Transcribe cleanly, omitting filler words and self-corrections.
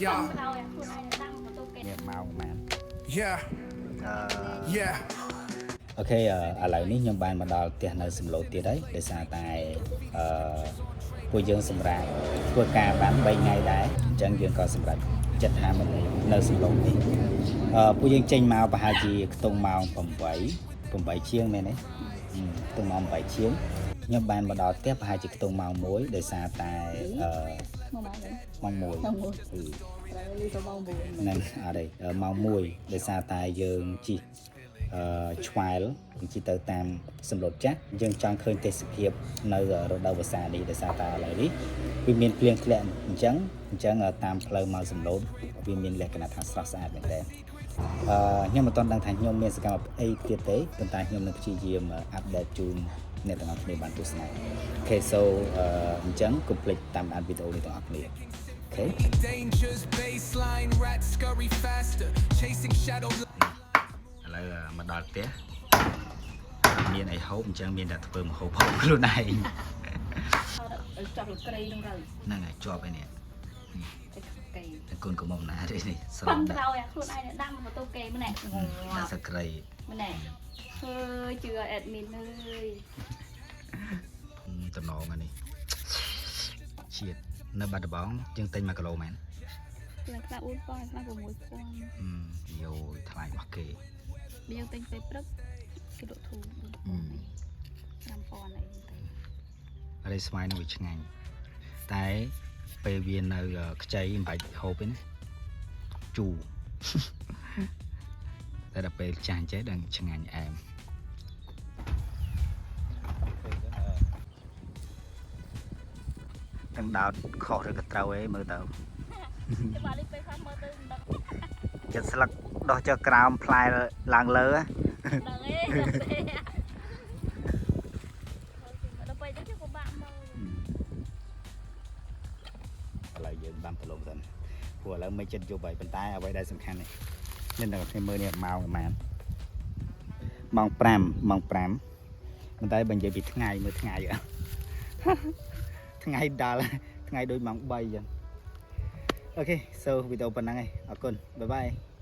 Yeah, ក្រោយខ្លួនឯងដាំបន្ទប់គេ នេះម៉ោងប្រហែល yeah, yeah. OK ឥឡូវនេះខ្ញុំបានមកដល់ផ្ទះនៅសំឡូតទៀតហើយដោយសារតែអឺពួកយើងសម្រាប់ធ្វើការបាន3ថ្ងៃដែរអញ្ចឹងយើងក៏សម្រាប់ចិត្តថាមកនៅសំឡូតនេះពួកយើងចេញមកប្រហែលជាខ្ទង់ម៉ោង8 8ជាងមែនទេខ្ទង់ម៉ោង8ជាងខ្ញុំបានមកដល់ផ្ទះប្រហែលជាខ្ទង់ម៉ោង1ដោយសារតែអឺ មកមក ម៉ោង1 ម៉ោង1 គឺ ត្រូវលីទៅម៉ោង9 ហ្នឹងអត់ទេម៉ោង1ដោយសារតែយើងជិះឆ្វែលយើងជិះទៅតាមសំឡូតចាស់យើងចង់ឃើញទេសភាពនៅរដូវវស្សានេះដោយសារតែឥឡូវនេះវាមានភ្លៀងធ្លាក់អញ្ចឹងអញ្ចឹងតាមផ្លូវមកសំឡូតវាមានលក្ខណៈថាស្រស់ស្អាតមែនទែនខ្ញុំមិនទាន់ដឹងថាខ្ញុំមានសកម្មភាពអីទៀតទេប៉ុន្តែខ្ញុំនឹងព្យាយាម update ជូនអ្នកទាំងអស់គ្នាបានទស្សនា OK so អញ្ចឹងកុំភ្លេចតាមដានវីដេអូនេះទាំងអស់គ្នា OK. Dangers, baseline, rats scurry faster, chasing shadow. ឥឡូវមកដល់ផ្ទះមានអីហូបអញ្ចឹងមានតែធ្វើម្ហូបហូបខ្លួនឯង ចប់លក្រៃនឹងទៅ ហ្នឹងហើយជាប់ឯនេះ តែកៃ តែកូនក៏មកណាទេនេះស្រ ប៉ិន មដាក់ ក្រោយខ្លួនឯងដាំបន្ទប់គេម្នាក់ ដាក់សក្រី ម្នាក់អើយជឿ admin អើយ តំណងអានេះជាតិនៅបាត់ដំបងយើងទិញ1គីឡូមែន ខ្លះខ្លះ4000ខ្លះ6000 យោថ្លៃរបស់គេ បើយើងទិញពេលព្រឹកគេលក់ធូរ5000អីទៅ អរិយស្វាយនឹងវាឆ្ងាញ់តែពេលវានៅខ្ចីមិនបាច់ហូបទេណាជូរ តែដល់ពេលចាស់ចេះដឹងឆ្ងាញ់អែម ទាំងដោតខុសឬក៏ត្រូវឯងមើលទៅ តែបើនេះពេលខ្លះមើលទៅមិនដឹង ចិត្តស្លឹកដោះចុះក្រោមផ្លែឡើងលើហ៎ ដឹងទេដឹងទេដល់ពេលទៅពិបាកមើល ឥឡូវយើងដាំដលងសិនព្រោះឥឡូវមិនចិត្តយប់ហើយប៉ុន្តែអ្វីដែលសំខាន់នេះនេះដល់គ្នាមើលនេះម៉ោងប្រហែលម៉ោង5ម៉ោង5ប៉ុន្តែបើនិយាយពីថ្ងៃមើលថ្ងៃអ่ะ ថ្ងៃដល់ថ្ងៃដូចម៉ោង3អញ្ចឹង OK so វីដេអូប៉ុណ្ណឹងឯងអរគុណ bye bye.